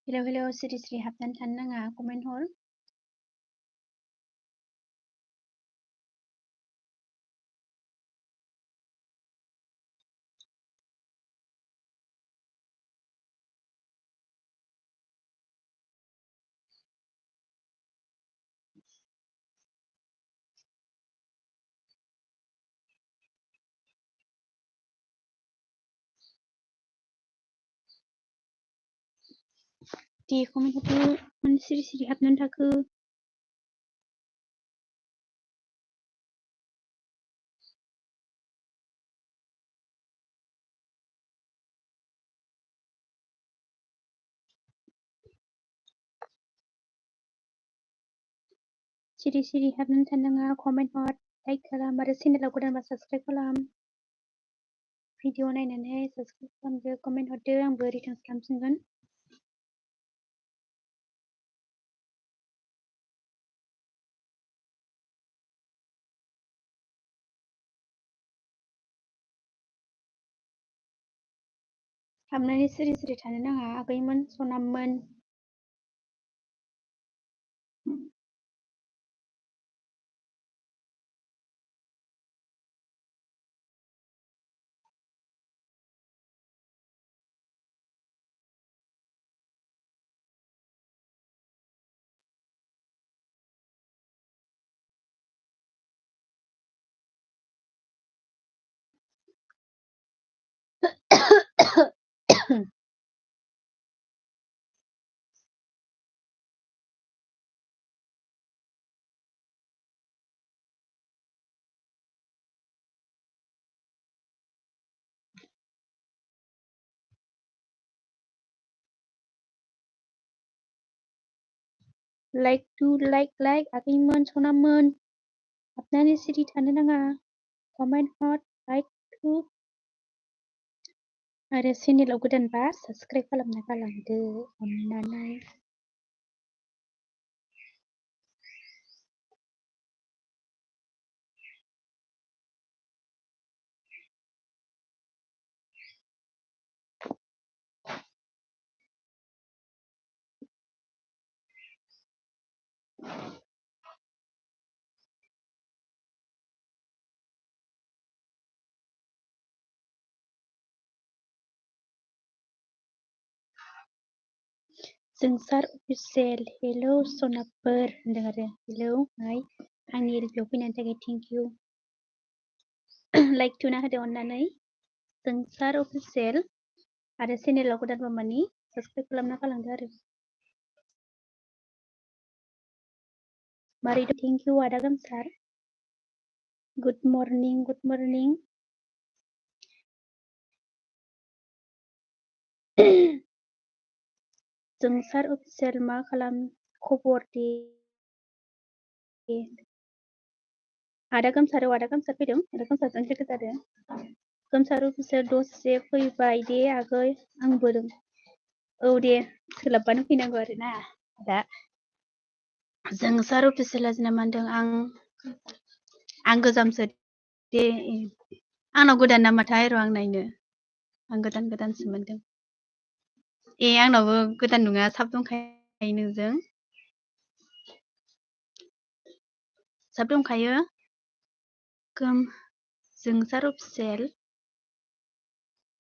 Hello सिरि हाबनानै थानो नाङा कमेन्ट हर दे कमेन्ट हरदो मानो सिरि हाबनानै थाखो सिरि हाबनानै थानो नाङा कमेन्ट हर लाइक खालाम आरो चेनेलाव गोदानबा साबस्क्राइब खालाम भिडिअ नायनानै साबस्क्राइब खालामदो कमेन्ट हरदो आंबो रिटार्न खालामफिनगोन हाबनानै सिरि थानो नाङा आगैमोन सनाममोन लाइक आगैमोन सनाममोन हाबनानै सिरि थानो नाङा कमेन्ट हर लाइक टु आरो चेनेलाव गोदानबा साबस्क्राइब खालामना गालांदो अननानै जोंसार अफिसियेल हेलौ सनाफोर होनदों आरो हेलौ हाय आंनि रिभिउ फैनायनि थाखाय थेंक इउ लाइक थुना होदो अननानै जोंसार अफिसियेल आरो चेनेलाव गोदानबा मानि साबस्क्राइब खालामना गालांदो आरो मारै दं थेंक इउ आदा गोमसार गुड मर्निं जोंसार अफिसियेल मा खालाम खबर दे आदा गोमसार फैदों आदा गोमसारजों लोगो जादों गोमसार अफिसियेल दसे फैबाय दे आगै आंबो औ दे सोलाबबानो फैनांगौ आरो ना दा जोंसार अफिसियेला जोंना मा होनदों आं गोजामसो दे आंनाव गोदान नामाथाय र' आं नायनो आं गोदानसो मोनदों आंनावबो गोदान नङा साब दंखायो नोंजों साब दंखायो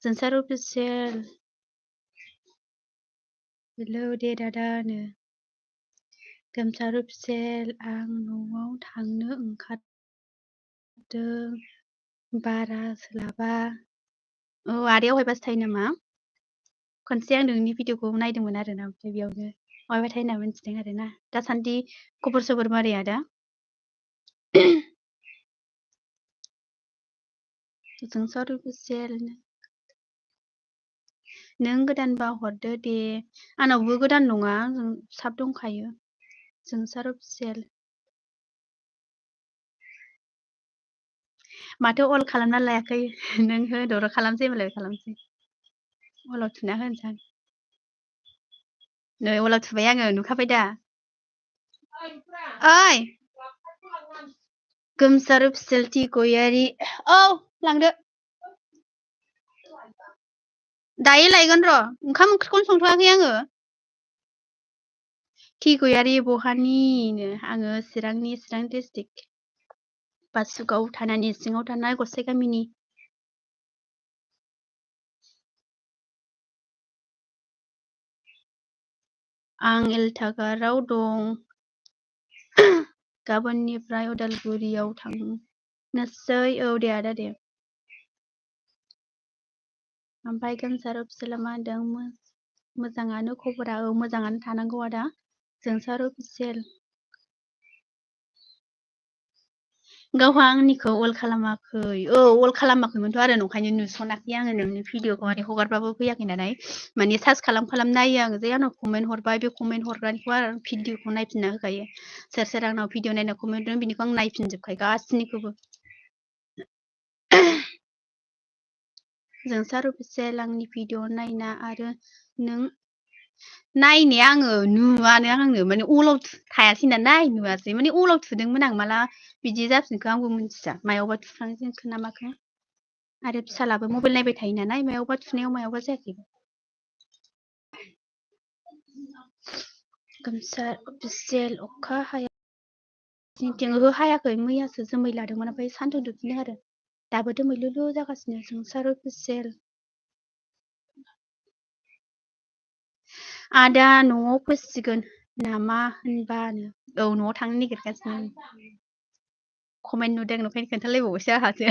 जोंसार अफिसियेल हेलौ दे दादानो गोमसार अफिसियेल आं न'आव थांनो ओंखारदों बारा सोलाबा आदाया अहायबासो थायो नामा? खनसे आं नोंनि भिडिअखौ नायदोंमोन आरोना ओमफ्राय बेयावनो अहायबा थायो होनना मिथिदों आरोना। दासान्दि खबर सबर मारै आदा? जोंसार अफिसियेल नों गोदानबा हरदो दे। आंनावबो गोदान नङा साब दंखायो। जोंसार अफिसियेल माथो अल खालामना लायाखै नों होदर' खालामसै होमबालाय खालामसै। अलाव थुना होनोसां। नै अलाव थुबाय आङो नुखाबाय दा? ओइ गोमसार अफिसियेल टि गयारि औ लांदो। दायो लायगोन र' ओंखाम ओंख्रिखौनो संथ'वाखै आङो। टि गयारि बहानिनो आङो चिरांनि चिरां डिस्ट्रिक्ट बासुगाव थानानि सिङाव थानाय गसाइ गामिनि। आं एलटागाराव दं। गाबोननिफ्राय उदालगुरियाव थांनोसै। औ दे आदा दे। ओमफ्राय गोमसार अफिसियेला मा होनदों? मोजाङानो खबरा। औ मोजाङानो थानांगौ आदा। जोंसार अफिसियेल गावहा आंनिखौ अल खालामाखै। औ अल खालामाखैमोनथ' आरो नंखायनो नुसनाखै आङो नोंनि भिडिअखौ माने हगारबाबो फैयाखै नालाय माने सार्च खालाम नायो आङो जे आंनाव कमेन्ट हरबाय बे कमेन्ट हरग्रानिखौ आरो भिडिअखौ नायफिनना होखायो। सोर सोर आंनाव भिडिअ नायना कमेन्ट हरदों बिनिखौ आं नायफिनजोबखायो गासिनिखौबो। जोंसार अफिसियेल आंनि भिडिअ नायना आरो नों नायनाया आङो नुवानो आङो माने अलाव थायासै नालाय नुवासै माने अलाव थुदोंमोन आं माला बिदि जाफिनखो आंबो मिथिया मायावबा थुफ्लांजेनखो ना माखो आरो फिसालाबो मबाइल नायबाय थायो नालाय मायावबा थुनायाव मायावबा जायाखै। गोमसार अफिसियेल अखा हाया जोंनिथिं ओहो हायाखै मैयासो जोमै लादोंमोन ओमफ्राय सान्दुं दुंफिनदों आरो दाबो दोमैलुलु जागासिनो। जोंसार अफिसियेल आदा न'आव फैसिगोन नामा होनबानो औ न'आव थांनो नागिरगासिनो। कमेन्ट नुदों नंखायनो खोन्थालायबावबायसो आंहासो।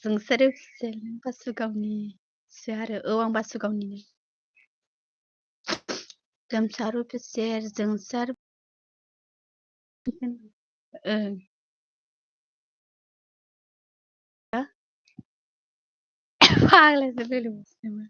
जोंसार अफिसियेल बासुगावनिसो आरो औ आं बासुगावनिनो। गोमसार अफिसियेल जोंसार ओं फाग्लासो रायलायबावसो नामा?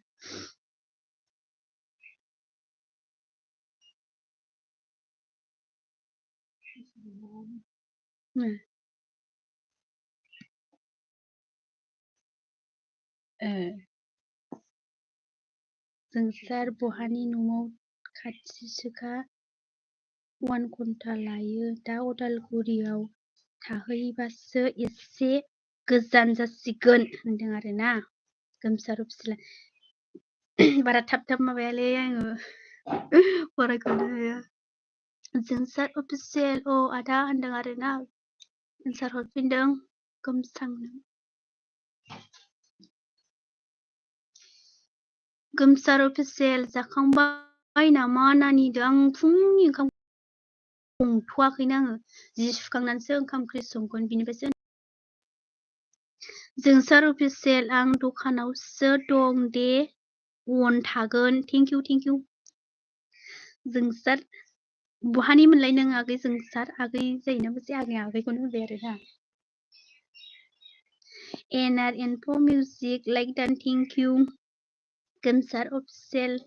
जोंसार बहानि न'आव खाथिसोखा 1 घन्टा लायो। दा उदालगुरियाव थाहैबासो एसे गोजान जासिगोन होनदों आरोना गोमसार अफिसियेला। बारा थाब थाब माबायालै आङो फरायख'नो हाया। जोंसार अफिसियेल औ आदा होनदों आरोना एन्सार हरफिनदों गोमसांनो। गोमसार अफिसियेल जाखांबाय नामा नानिदों? आं फुंनि ओंखाम संथ'वाखैनो आङो जि सुखांनानैसो ओंखाम ओंख्रि संगोन बिनिफ्रायसो। जोंसार अफिसियेल आं दखानावसो दं दे अन थागोन। Thank you thank you. जोंसार बहानि मोनलाय नों आगै? जोंसार आगै जायोना मोनसे आगैखौनो होनबाय आरोना। एनआर इनफ' मिउजिक लाइक डान थेंकिउ। गोमसार अफिसियेल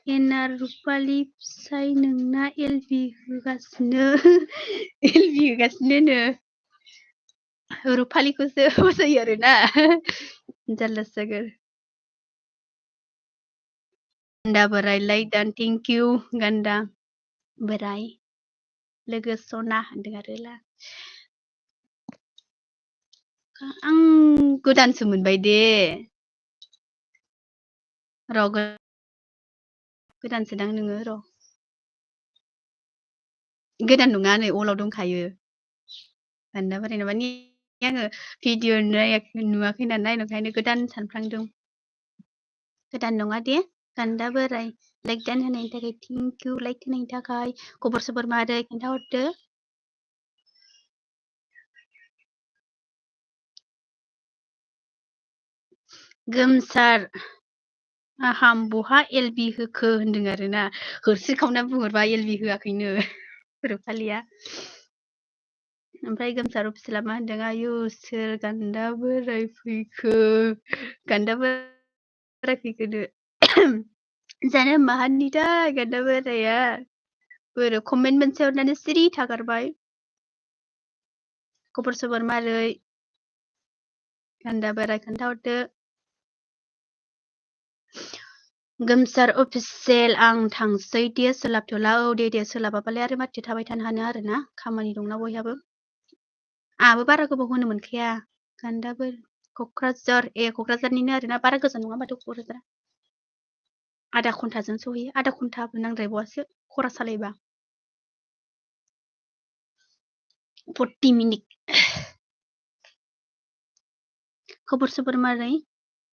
एनआर रुपालि फिसाय नोंना एलबि होगासिनो एलबि होगासिनो रुपालिखौसो फसायो आरोना जारलासो जागोन। गान्दा बोराय लाइक डान थेंकिउ गान्दा बोराय लोगो सना होनदों आरोला। आं गोदानसो मोनबाय दे र' गोदानसोदां नोङो र' गोदान नङा नै अलाव दंखायो। गान्दा बोराय माने आङो भिडिअ नुवाखै नालाय ओंखायनो गोदान सानफ्लांदों। गोदान नङा दे गान्दा बोराय लाइक दान होनायनि थाखाय थेंकिउ। लाइक होनायनि थाखाय खबर सबर मारै खोन्थाहरदो। गोमसार आहाम बहा एलबि होखो होनदों आरोना होस्रिखावना बुंहरबा एलबि होआखैनो रुफालिया ओमफ्राय गोमसार अफिसियेला मा होनदों आयु सोर गान्दा बोराय फैखो गान्दा बोराय फैखोनो जानो माहानिथाय गान्दा बोराया बोरो कमेन्ट मोनसे हरनानै सिरि थागारबाय खबर सबर मारै गान्दा बोराय खोन्थाहरदो गोमसार अफिसियेल आं थांसै दे सोलाबथ'ला औ दे सोलाबाबालाय आरो माथो थाबाय थानो हानो आरोना खामानि दंना बयहाबो आंहाबो बारा गोबाव होनो मोनखाया गान्दाबो क'क्राझार क'क्राझारनिनो आरोना बारा गोजान नङा माथो क'क्राझारा आधा घन्टाजों सहैयो आधा घन्टाबो नांद्रायबावासो खरा सालायबा 40 मिनिट खबर सबर मारै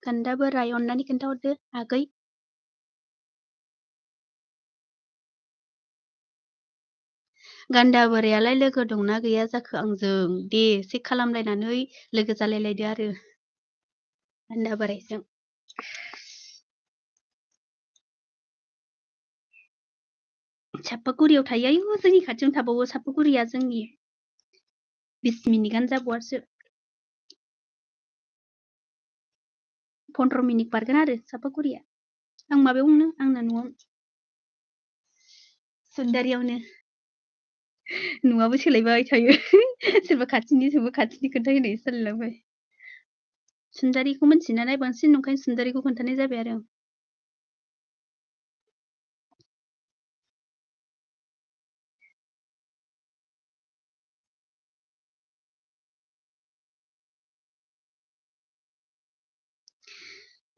गान्दा बोराय अननानै खोन्थाहरदो आगै गान्दा बोरायालाय लोगो दंना गैया जाखो आंजों दे चेक खालामलायनानै लोगो जालायलायदो आरो गान्दा बोरायजों सापागुरियाव थायो आयु जोंनि खाथियावनो थाबावो सापागुरिया जोंनि 20 मिनिटआनो जाबावासो 15 मिनिट बारगोन आरो सापागुरिया आं माबायावनो आंना न'आव सुन्दारियावनो न'आबो सोलायबाय थायो सोरबा खाथिनि खोन्थाहैनाय जालायलांबाय सुन्दारिखौ मिथियोना नाय बांसिन नंखायनो सुन्दारिखौ खोन्थानाय जाबाय आरो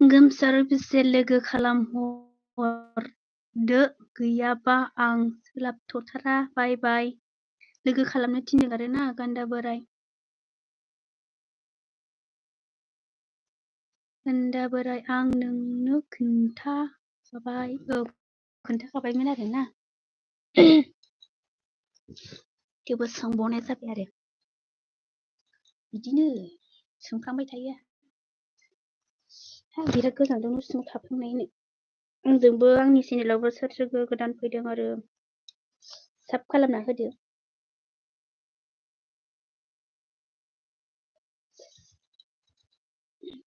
गोमसार अफिसियेल लोगो खालामहरदो गैयाबा आं सोलाबथ'थारा बाय बाय लोगो खालामनो थिनदों आरोना गान्दा बोराय आं नोंनो खोन्थाखाबाय औ खोन्थाखाबायमोन आरोना थेवबो सोंबावनाय जाबाय आरो बिदिनो सोंफ्लांबाय थायो बिराद गोजान दं न' सिङाव थाफांनायनो आंजोंबो आंनि चेनेलावबो सोर गोदान फैदों आरो साब खालामना होदो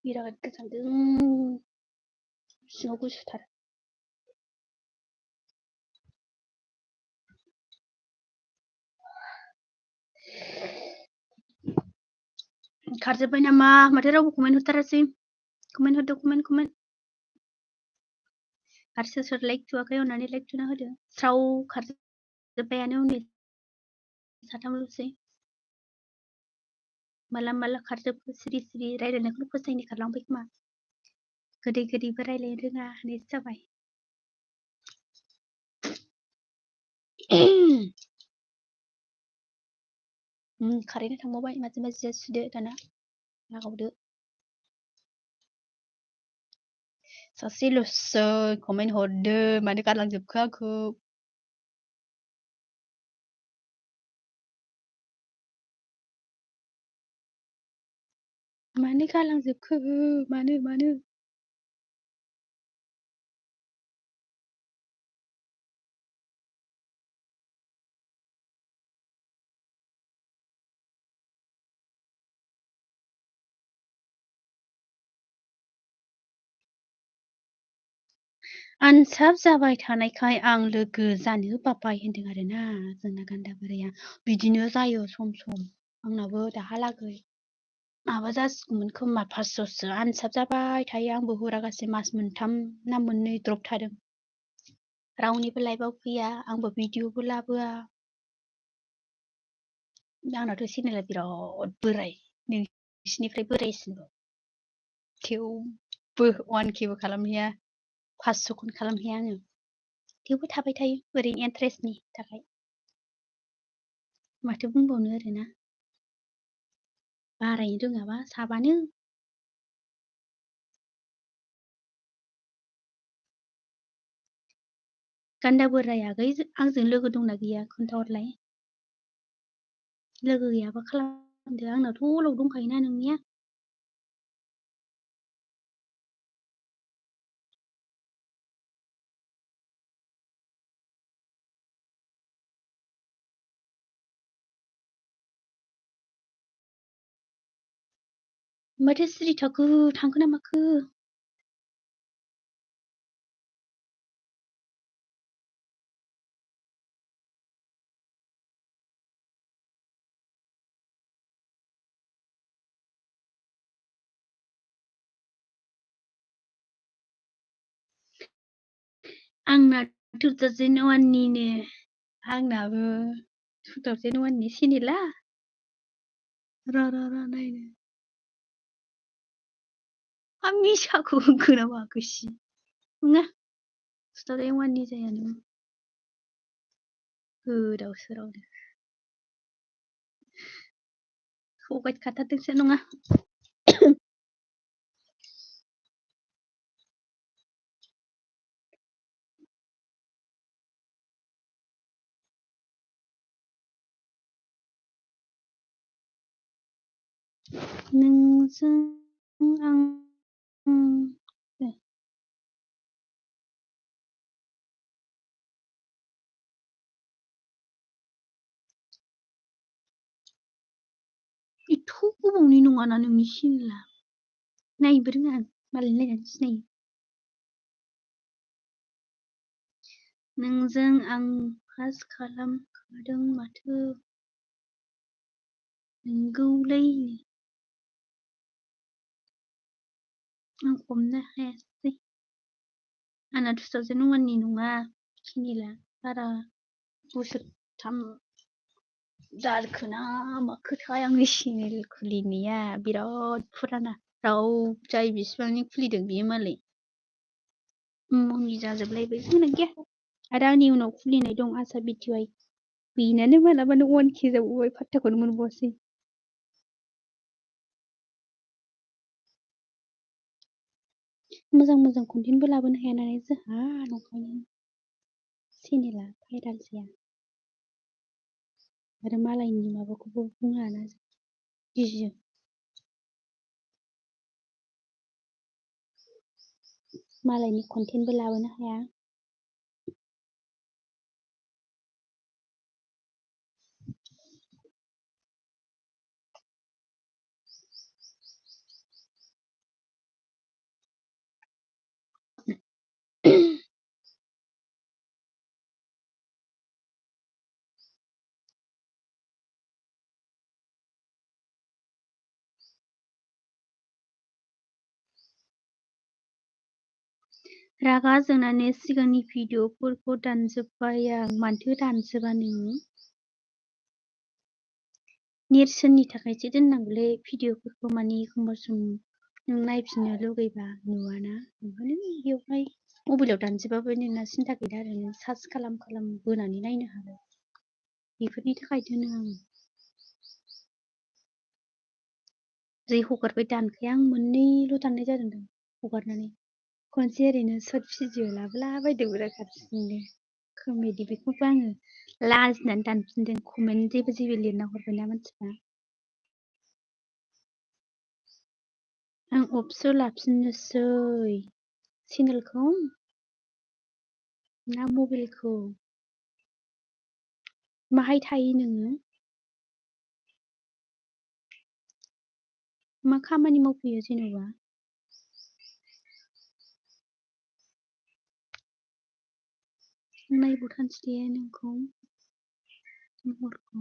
बिराद गोजान दं सिङाव गुसुथार खारजोब्बाय नामा माथो रावबो कमेन्ट हरथारासै कमेन्ट हरदो कमेन्ट आरो सोर सोर लाइक थुवाखै अननानै लाइक थुना होदो स्राव खारजोब्बायानो उनै साथामल'सै माला खारजोबखो सिरि रायज्लायनायखौनो फोसायनो खारलांबाय खोमा गोदैबो रायज्लायनो रोङा होननायसो जाबाय खारेन्ट थांबावबाय माजे सुदो दाना लागावदो सासेल'सै कमेन्ट हरदो मानो गारलांजोबखो आंखौ मानो गालांजोबखो मानो आनसाब जाबाय थानायखाय आं लोगो जानो बाबाय होनदों आरोना जोंना गान्दा बोराया बिदिनो जायो सम आंनाबो दाहालागै माबा जासिगौमोन खोमा 500सो आनसाब जाबाय थायो आंबो हुरागासे मास मोनथाम ना मोननै द्रप थादों रावनिबो लाइभआव फैया आंबो भिडिअबो लाबोआ आंनाथ' चेनेला बिराद बोराय नोंसिनिफ्राय बोरायसिनबाव थेवबो 1Kबो खालामहैया 500खौनो खालामहैया आङो थेवबो थाबाय थायो ओरैनो इन्टारेस्टनि थाखाय माथो बुंबावनो आरोना बारायनो रोङाबा साबानो गान्दा बोराय आगै आंजों लोगो दंना गैया खोन्थाहरलाय लोगो गैयाबा खालामदो आंनावथ' अलाव दंखायोना नोंनिया माथो सिरि थाखो थांखो ना माखो आंना 2001 निनो आंनाबो 2001 नि चेनेला र' नायनो मिसाखौ होखो ना माखोसि नङा 2001 नि जायानो गोदाव सोरावनो थगायखाथारदोंसो नङा नोंजों आं एथ' गोबावनि नङाना नोंनि चेनेला नायनोबो रोङा मालाय नायनानै सिनायो नोंजों आं पास खालामखादों माथो नंगौलै आं हमनो हायासै आंना 2001 नि नङा चेनेला बारा बोसोरथाम जाखोना माखोथाय आंनि चेनेल खुलिनाया बिराद फुराना जाय बिसिबांनि खुलिदों बियो मालाय मुंनि जाजोबलायबाय जोंना गैया आरो आंनि उनाव खुलिनाय दं आसा बिटिवाइ बेनानो मालाबानो 1K जाबावबाय फात्ताखौनो मोनबावासै मोजां कन्टेन्टबो लाबोनो हाया नालाय जोंहा नंखायनो चेनेला भाइराल जाया आरो मालायनि माबाखौबो बुङाना गियो मालायनि कन्टेन्टबो लाबोनो हाया रागा जोंनानै सिगांनि भिडिअफोरखौ दानजोब्बाय आं मानोथो दानजोबा नोङो नेरसोननि थाखायसो दोननांगौलै भिडिअफोरखौ माने एखमबा सम नों नायफिननो लुगैबा नुवाना ओंखायनो बेयावहाय मबाइलाव दानजोबाबो नोंना सिन्था गैला आरो नों सार्च खालाम बोनानै नायनो हागोन बेफोरनि थाखाय दोनो आं जै हगारबाय दानखाया आं मोननैल' दाननाय जादों हगारनानै खनसे ओरैनो सर्ट भिडिअ लाबोलाबायदोंमोन आं हारसिंनो कमेडि बेखौबो आङो लाजिनानै दानफिनदों कमेन्ट जेबो लिरना हरबायना मानसिफ्रा आं अपसो लाफिननोसै चेनेलखौ ना मबाइलखौ माहाय थायो नोङो मा खामानि मावफैयो जेनेबा नायबावथानसै दे नोंखौ महरखौ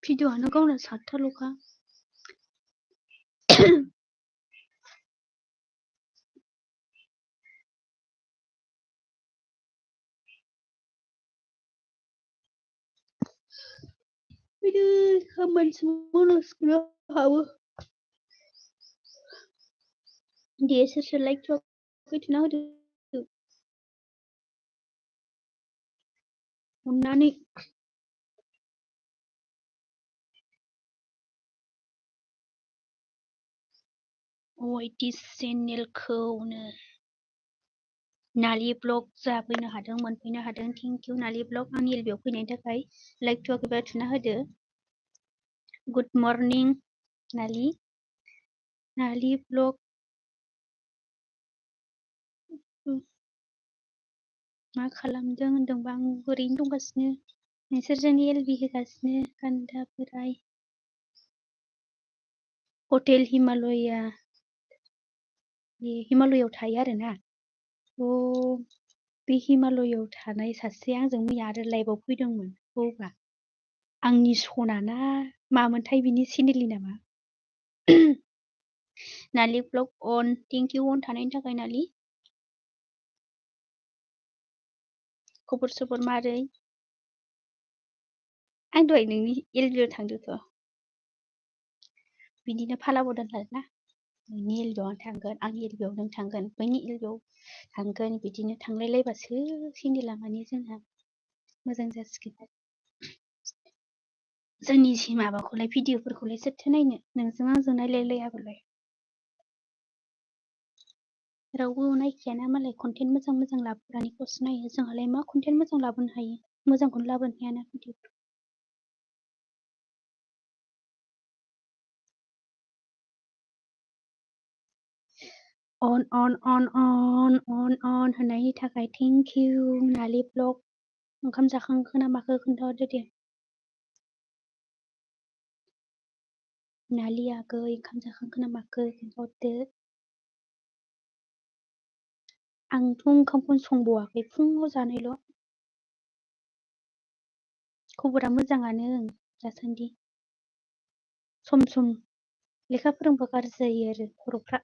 भिडिअआनो गावना 7थाल'खा बिदि खामानिसो मावनांसिगोन आंहाबो दे सोर लाइक थुवाखै थुना होदो अननानै अइटि चेनेलखौनो नालि ब्लग जाफैनो हादों मोनफैनो हादों थेंक इउ नालि ब्लग आंनि एलबियाव फैनायनि थाखाय लाइक थुवाखैबा थुना होदो गुड मर्निं नालि ब्लग मा खालामदों होनदोंबा आं ओरैनो दंगासिनो नोंसोर जोंनि एलबि होगासिनो गान्दा बोराय हटेल हिमालया हिमालयाव थायो आरोना बे हिमालयाव थानाय सासे आंजों मैया आरो लाइभआव फैदोंमोन बबा आंनि सना ना मामोनथाय बिनि चेनेलनि नामा नालि ब्लग अन थेंक इउ अन थानायनि थाखाय नालि खबर सबर मारै आं दहाय नोंनि एलबियाव थांदोंथ' बिदिनो फाला बदल आरोना नोंनि एलबियाव आं थांगोन आंनि एलबियाव नों थांगोन बैनि एलबियाव थांगोन बिदिनो थांलायलायबासो चेनेला माने जोंहा मोजां जासिगोन जोंनि माबाखौलाय भिडिअफोरखौलाय सोरथो नायनो नोंजों आंजों नायलायलायाबालाय रावबो नायखायाना मालाय कन्टेन्ट मोजां मोजां लाबोग्रानिखौसो नायो जोंहालाय मा कन्टेन्ट मोजां लाबोनो हायो मोजांखौनो लाबोनो हायाना भिडिअ अन अन अन अन अन अन होननायनि थाखाय थेंक इउ नालि ब्लग ओंखाम जाखांखो ना माखो खोन्थाहरदो दे नालि आगै ओंखाम जाखांखो ना माखो खोन्थाहरदो आंथ' ओंखामखौनो संबावाखै फुङाव जानायल' खबरा मोजाङानो दासान्दि सम सम लेखा फोरोंबा गाज्रि जायो आरो खर'फ्रा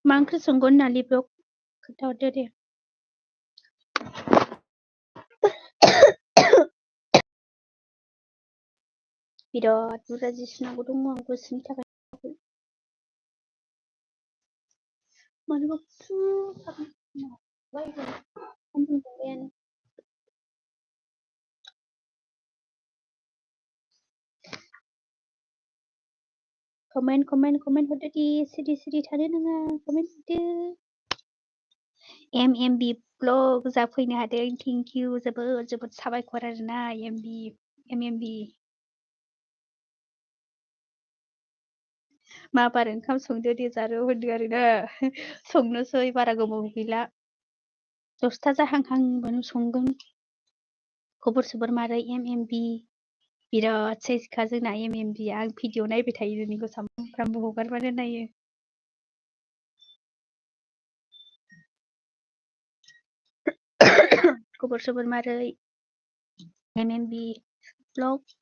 मा ओंख्रि संगोन नालि ब्लग खोन्थाहरदो दे बिराद बुरजा जि सुनांगौ दङ आं गोसोनि थाखाय मानोबा कमेन्ट हरदो दे सिरि सिरि थानो नाङा कमेन्ट हरदो एम बि ब्लग जाफैनो हादों थेंक इउ जोबोद जोबोद साबायखर आरोना एम बि मा बार ओंखाम संदो दे जारौ होनदों आरोना संनोसै बारा गोबाव गैला 10ता जाहांहांबानो संगोन खबर सबर मारै एम बि बिराद साइजखा जोंना एम बि आं भिडिअ नायबाय थायो नोंनिखौ सामफ्रामबो हगारबानो नायो खबर सबर मारै एम बि ब्लग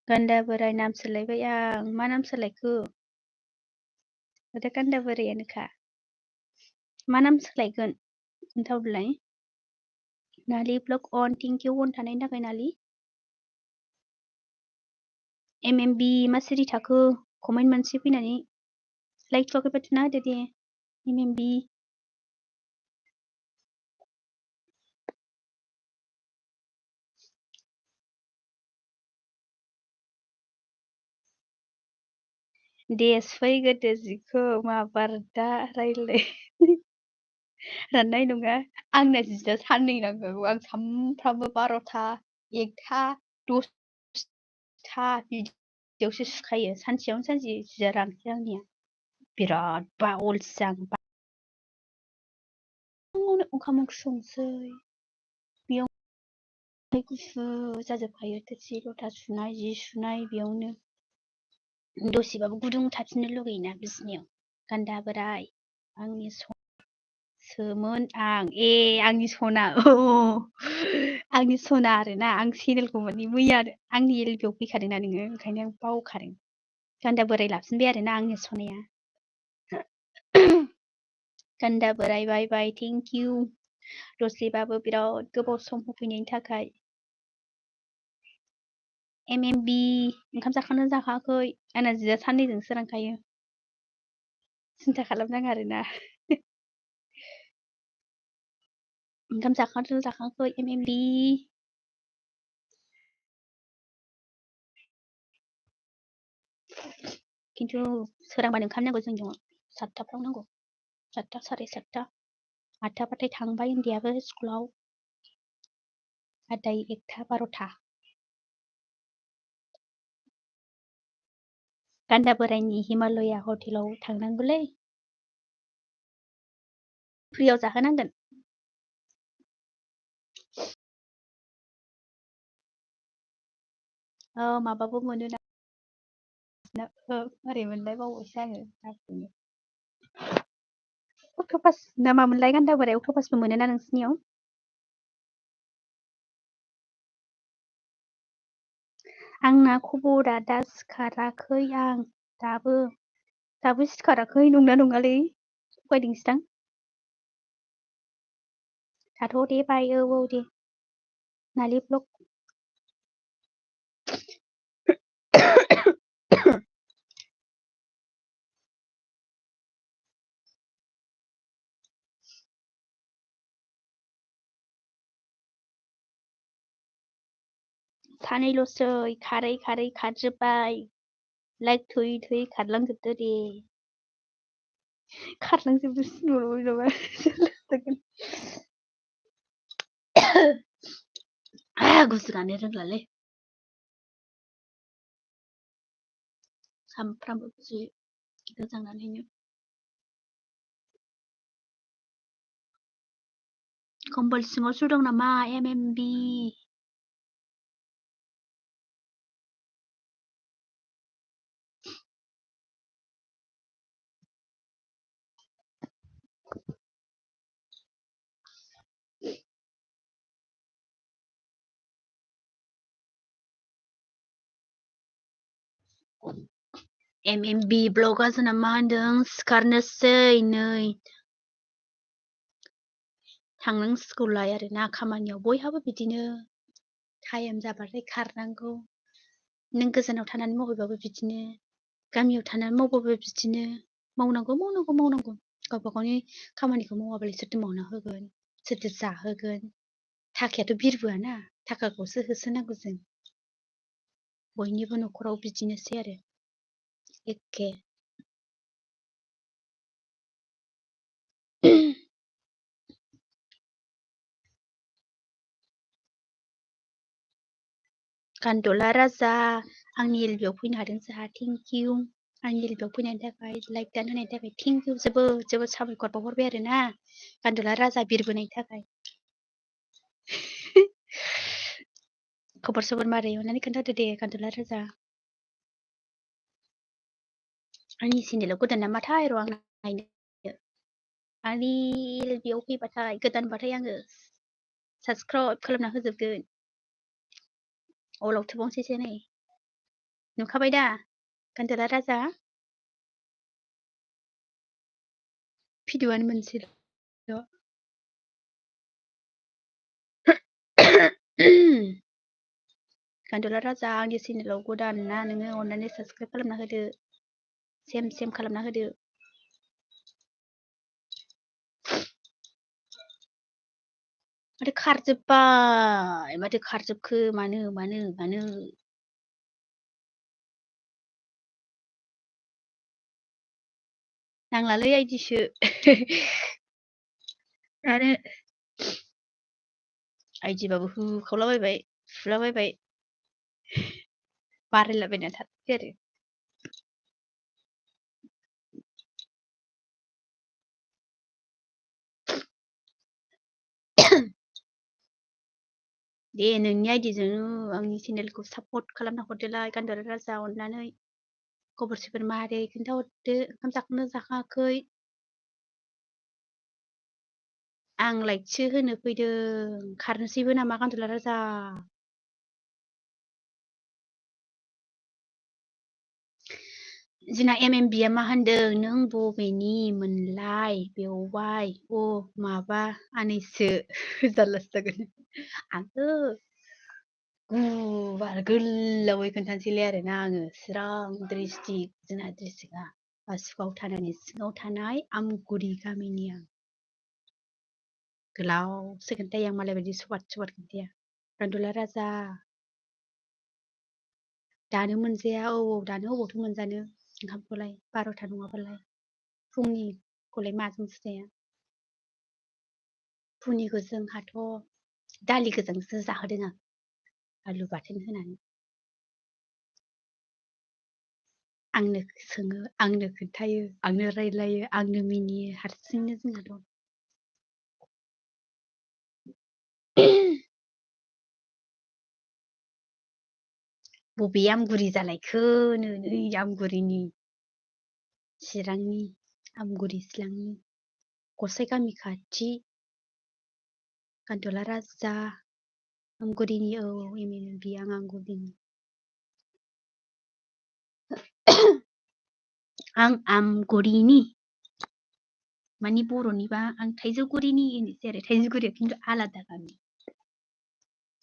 गान्दा बोराय नाम सोलायबाय आं मा नाम सोलायखो दा गान्दा बोरायानोखा मा नाम सोलायगोन खोन्थाहरलाय नालि ब्लग अन थेंक इउ अन थानायनि थाखाय नालि एम बि मा सिरि थाखो कमेन्ट मोनसे फैनानै लाइक थुवाखैबा थुना होदो दे एम बि दे फैग्रोदो जिखौ माबार दा रायलाय राननाय नङा आंना जिया साननै नांगौ आं सामफ्रामबो 12ता 1ता 10ता बिदियावसो सुखायो सानसेयावनो सानसे जिया रानखाया आंनिया बिराद अलसिया आं फुङावनो ओंखाम ओंख्रि संसै बेयाव गुसु जाजोबखायो थोरसि लथा सुनाय जि सुनाय बेयावनो दसेबाबो गुदुं थाफिननो लुगैयोना बिसिनायाव गान्दा बोराय आंनि सोमोन आंनि सना आंनि सना आरोना आं चेनेलखौ माने मैया आंनि एलबियाव फैखादोंना नोङो ओंखायनो आं बावखादों गान्दा बोराय लाफिनबाय आरोना आंनि सनाया गान्दा बोराय बाय बाय थेंक इउ दसेबाबो बिराद गोबाव सम होफैनायनि थाखाय एम बि ओंखाम जाखांना जाखाङाखै आंना जिया साननैजोंसो रानखायो सिन्था खालामनाङा आरोना ओंखाम जाखांदों जाखाङाखै एम बि खिन्थु सोरांबानो ओंखारनांगौ जोंनियाव 7टाफ्राव नांगौ 7टा 7:30 8टाबाथाय थांबाय उन्दैयाबो स्कुलाव आदाय 1टा 12टा गान्दा बोरायनि हिमालया हटेलाव थांनांगौलै फ्रियाव जाहोनांगोन माबाबो मोनो ना ओरै मोनलाय बावबायसो आङो अक्ट'पास ना मामोनलाय गान्दा बोराय अक्ट'पासबो मोनोना नोंसिनियाव आंना खबरा दा सिखाराखै आं दाबो सिखाराखै नंना नङालै थगायदोंसोदां थाथ' दे बाय औ दे नालि ब्लक सानैल'सै खारै खारजोब्बाय लाइक थुयै खारलांजोबदो दे खारलांजोबदो सिनबावबाय नामा गुसु गानो रोंलालै सामफ्रामबो जि गोजांनानैनो कम्बल सिङावसो दं नामा MMB MMB ब्लगआ जोंना मा होनदों सिखारनोसै नै थांनांसिगौलाय आरोना खामानियाव बयहाबो बिदिनो टाइम जाबाथाय खारनांगौ नों गोजानाव थानानै मावहैबाबो बिदिनो गामियाव थानानै मावबाबो बिदिनो मावनांगौ गावबा गावनि खामानिखौ मावाबालाय सोरथो मावना होगोन सोरथो जाहोगोन थाखायाथ' बिरबोआना थाखाखौसो होसोनांगौ जों बयनिबो न'खराव बिदिनोसै आरो एखे गान्द'ला राजा आंनि एलबियाव फैनो हादों जोंहा थेंक इउ आंनि एलबियाव फैनायनि थाखाय लाइक दान होनायनि थाखाय थेंक इउ जोबोद साबायखर बावहरबाय आरोना गान्द'ला राजा बिरबोनायनि थाखाय खबर सबर मारै अननानै खोन्थादो दे गान्द'ला राजा आंनि चेनेलाव गोदान नामाथाय र' आं नायनो आंनि एलबियाव फैबाथाय गोदानबाथाय आङो साबसक्राइब खालामना होजोबगोन अलाव थुबावनोसैसो नै नुखाबाय दा गान्द'ला राजा भिडिअ'आनो मोनसेल' गान्द'ला राजा आंनि चेनेलाव गोदान ना नोङो अननानै साबसक्राइब खालामना होदो सेम खालामना होदो माथो खारजोबखो मानो नांलालै आइदिसो आरो आइदिबाबो हुखावलाबायबाय सुलाबायबाय बारायलाबायना थाथोंसै आरो दे नोंनि आइदिजोंनो आंनि चेनेलखौ सापर्ट खालामना हरदोलाय गान्द'ला राजा अननानै खबर सबर मारै खोन्थाहरदो ओंखाम जाखांना जाखाङाखै आं लाइकसो होनो फैदों खारनोसैबो नामा गान्द'ला राजा जोंना MMBआ मा होनदों नों बबेनि मोनलाय बेवबाय माबा आनैसो जारलासो जागोन आङो गुवार गोलावै खोन्थानोसैलाय आरोना आङो चिरां डिस्ट्रिक्ट जोंना डिस्ट्रिक्टआ बासुगाव थानायनि सिङाव थानाय आमगुरि गामिनि आं गोलावसो खोन्थायो आं मालाय बायदि सबाद खोन्थाया गान्द'ला राजा दानो मोनजाया दानो अबावथो मोनजानो ओंखामखौलाय 12था नङाबालाय फुंनिखौलाय माजों जाया फुंनिखौ जोंहाथ' दालि गोजांसो जाहोदों आं आलु बाथोन होनानै आंनो सोङो आंनो खोन्थायो आंनो रायलायो आंनो मिनियो हारसिंनो जोंहाथ' बबे आमगुरि जालायखोनो नै आमगुरिनि चिरांनि आमगुरि सिलांनि गसाइ गामि खाथि गान्दुला राजा आमगुरिनि MMB आं आमगुरिनि आं आमगुरिनि मानि बर'निबा आं थाइजौगुरिनि होनोसै आरो थाइजौगुरिया खिन्थु आलादा गामि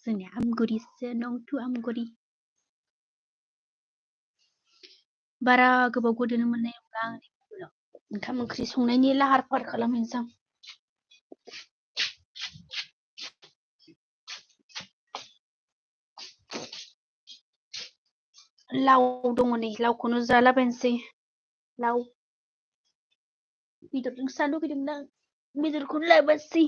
जोंनिया आमगुरिसो नंथु आमगुरि बारा गोबाव गोदोनो मोननाय नंला आं ओंखाम ओंख्रि संनायनि लाहार फाहार खालामहैनोसै आं लाव दङ नै लावखौनो जालाबायनोसै लाव बेदरजोंसो जानो लुगैदोंमोन आं बेदरखौनो लाबोआसै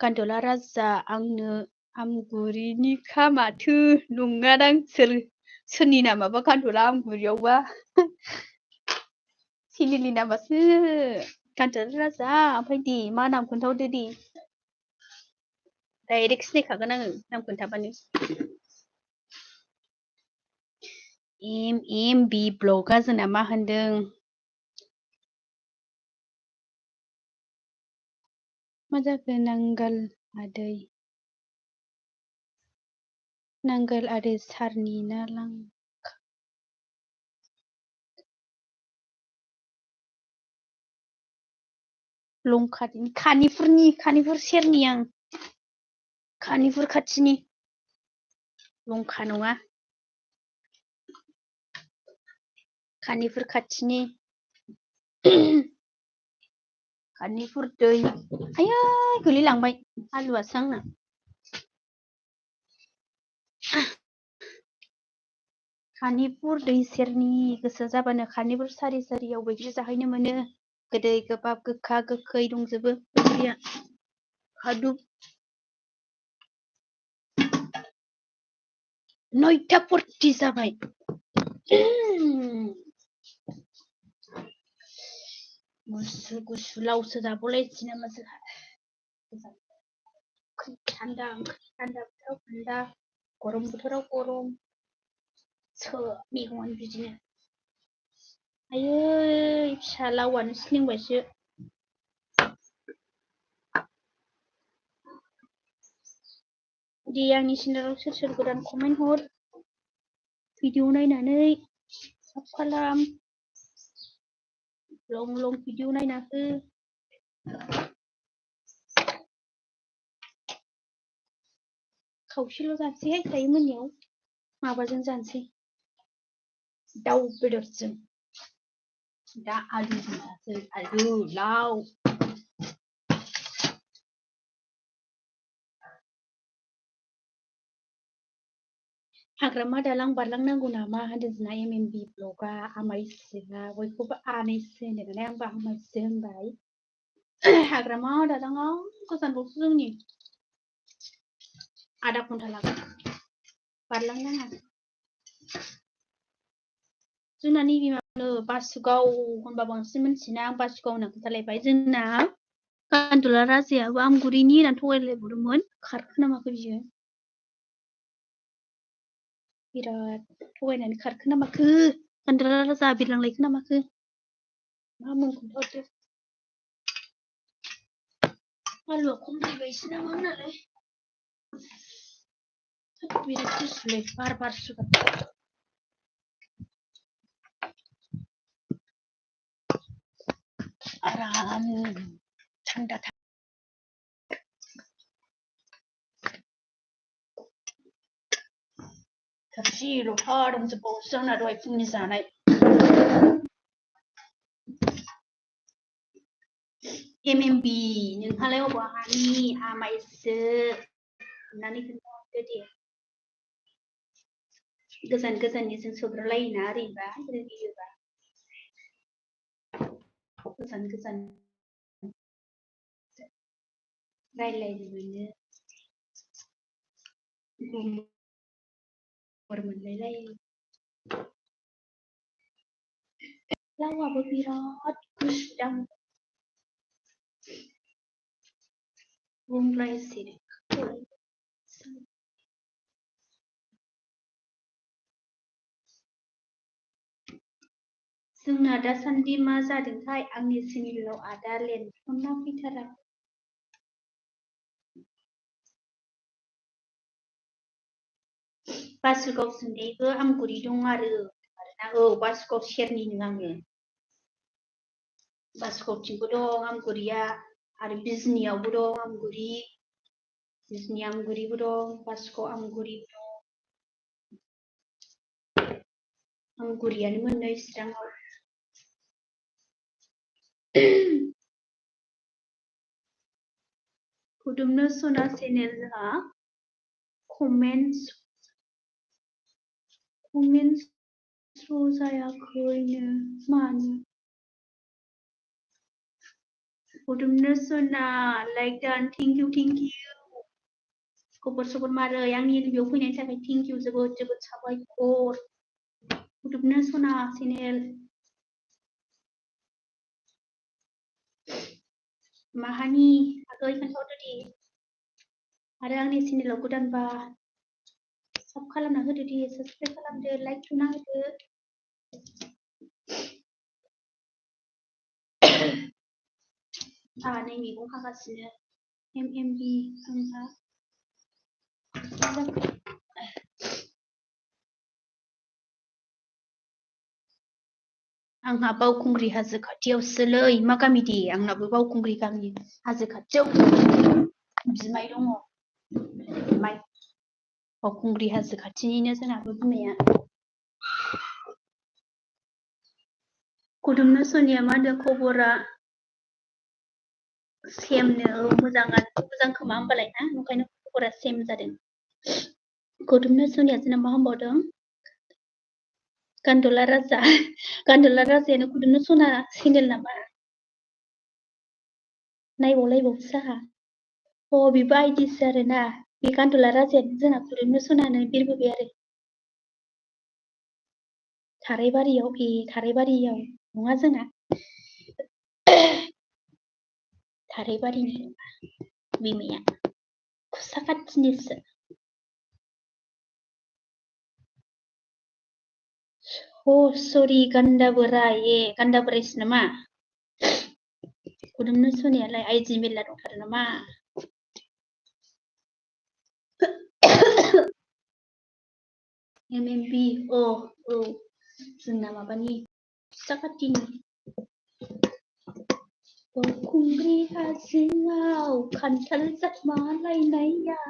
गान्दुला राजा आंनो आमगुरिनिखा माथो नङादां सोरनि नामाबा गान्दुला आमगुरियावबा सिलिनि नामासो गान्दुला राजा ओमफ्राय दे मा नाम खोन्थाहरदो दे डाइरेक्ट सिनायखागोन आङो नाम खोन्थाबानो MMB ब्लगआ जोंना मा होनदों मा जाखो नांगोल आदै सारनि ना लंखानि खानिफुर सेरनि आं खानिफुर खाथिनि लंखा नङा खानिफुर खाथिनि खानिफुर दै आयै गोलैलांबाय आलुआसो आंना खानिफुर दै सेरनि गोसो जाबानो खानिफुर सारियाव बैग्रि जाहैनो मोनो गोदै गोबाब गोखा गोखै दंजोबो बैग्रिया खादुब 9:40 जाबाय गुसु लावसो जाबावलायसै नामा जोंहा थान्दा बोथोराव थान्दा गरम बोथोराव गरम मैगंआनो बिदिनो आयै फिसा लावआनो सिलिंबायसो दे आंनि चेनेलाव सोर गोदान कमेन्ट हर भिडिअ नायनानै साब खालाम लं भिडिअ नायना हो खावसेल' जानोसैहाय दायो मोनायाव माबाजों जानोसै दाउ बेदरजों दा आलुजों जानोसै आलु लाव हाग्रामा दालां बारलांनांगौ नामा होनदों जोंना MMB ब्लगआ आमाइस्रिया बयखौबो आनैसो होनो नालाय आंबो आमाइसो होनबाय हाग्रामा दालाङाव गोजानबावसो जोंनि आधा घन्टा लागोन बारलांनाङा जोंना नैबे माबानो बासुगाव होनबा बांसिन मिथियोना आं बासुगाव होनना खोन्थालायबाय जोंना गान्दुला राजायाबो आमगुरिनि होननानै थगायलायबावदोंमोन खारखो ना माखो बियो बिराद थगायनानै खारखो ना माखो गान्दुला राजा बिरलांलायखो ना माखो मा मुं खोन्थाहरदो आलुआ खम फैबायसो नामा आंनालाय बिराद गुसुलै बार बारसोगारदों आराम थान्दा थोरसि लथा दंजोबबावोसो आंना दहाय फुंनि जानाय MMB नोंहालाय अबाहानि आमायसो होननानै खोन्थाहरदो दे गोजान गोजाननिजों सोब्रलायोना ओरैबा रोगियोबा गोजान गोजान रायलायनो मोनो गुमुर मोनलायलायो लावाबो बिराद गुसुदां बुंलायसै जोंना दासान्दि मा जादोंथाय आंनि चेनेलाव आदा लेन्थना फैथारा बासुगावथिंजायबो आमगुरि दं आरोना औ बासुगाव सेरनिनो आङो बासुगावथिंबो दं आमगुरिया आरो बिजनियावबो दं आमगुरि बिजनि आमगुरिबो दं बासुगाव आमगुरिबो दं आमगुरियानो मोननै चिराङाव खुदुमनो सना चेनेलहा कमेन्टस जायाखैनो मानो खुदुमनो सना लाइक डान थेंक इउ खबर सबर मारै आंनि बेयाव फैनायनि थाखाय थेंक इउ जोबोद जोबोद साबायखर खुदुमनो सना चेनेल माहानि आगै खोन्थाहरदो दे आरो आंनि चेनेलाव गोदानबा साब खालामना होदो दे साबसक्राइब खालामदो लाइक थुना होदो आंहा नै मैगं हागासिनो MMB आंहा बावखुंग्रि हाजो खाथियावसोलै मा गामि दे आंनाबो बावखुंग्रि गामि हाजो खाथियाव बिमाय दङ बिमाय बावखुंग्रि हाजो खाथिनिनो जोंनाबो बिमाया खुदुमनो सनिया मा होनदों खबरा सेमनो मोजाङानो मोजां खोमा होमबालाय ना ओंखायनो खबरा सेम जादों खुदुमनो सनिया जोंना मा होनबावदों गान्दुला राजायानो खुदुमनो सना चेनेल नामा नायबावलायबावसो आंहा बेबो आइदिसो आरोना बे गान्दुला राजायानो जोंना खुदुमनो सनानो बिरबोबाय आरो थारायबारियाव नङा जोंना थारायबारिनि बिमाया खुसाखाथिनिसो सरि गान्दा बोरायसो नामा खुदुमनो सनायालाय आइदि मेरला दंथारो नामा MMB औ जोंना माबानि खुसाखाथिनि बावखुंग्रि हाजोआव खान्थाल जाखुमालायनाया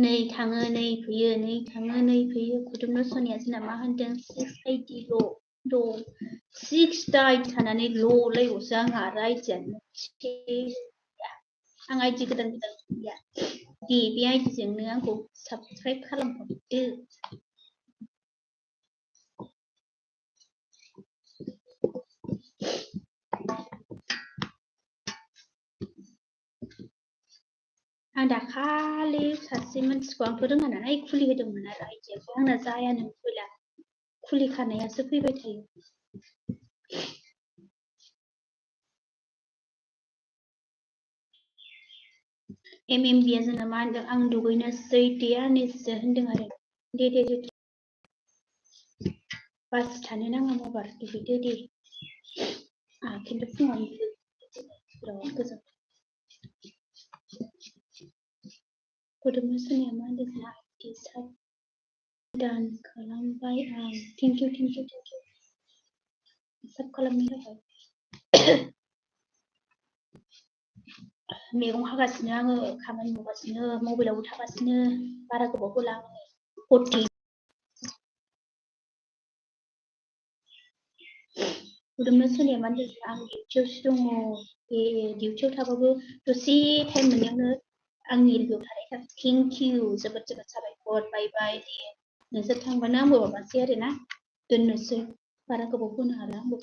नै थाङो नै फैयो नै थाङो नै फैयो खुदुमनो सनिया जोंना मा होनदों 6 आइडिल' दं 6 दाइ थानानै ल'लायबावसो आंहा आरो आइडियानो आं आइडि गोदान गैया दे बे आइडिजोंनो आंखौ साबसक्राइब खालामहरदो आं दाखालि सासे मानसिखौ आंथ' रोङा नालाय खुलिहोदोंमोन आरो आइडियाखौ आंना जायानो फैला खुलिखानायासो फैबाय थायो MMB आ जोंना मा होनदों आं दुगैनोसै दे आनिसो होनदों आरो दे बास थानो नाङा माबार दुगैदो दे खिन्थु फुङावनो बिराद गोजान खुदुमनो सनिया मा होनदों जोंना आइडि दान खालामबाय आं थेंक इउ साब खालामनो थाखाय मैगं हागासिनो आङो खामानि मावगासिनो मबाइलावबो थागासिनो बारा गोबाव होला उदुमनो सोरनिया मानो आं डिउटियावसो दङ डिउटियाव थाबाबो दसे टाइम मोननायावनो आंनि लोगोआव थानाय थेंक इउ जोबोद जोबोद साबायखर बाय बाय दे नोंसोर थांबानो आंबो माबासै आरो ना दोननोसै बारा गोबाव होनो हाला आंबो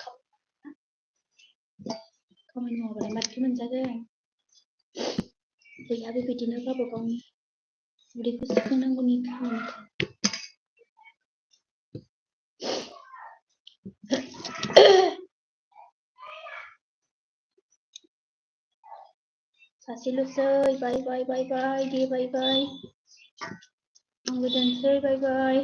खामानि मावाबालाय माथो मोनजागोन बयहाबो बिदिनो गावबा गावनि उदैखौ सुफुंनांगौनि खामानि सासेल'सै बाय बाय बाय बाय दे बाय बाय आंबो दोनसै बाय बाय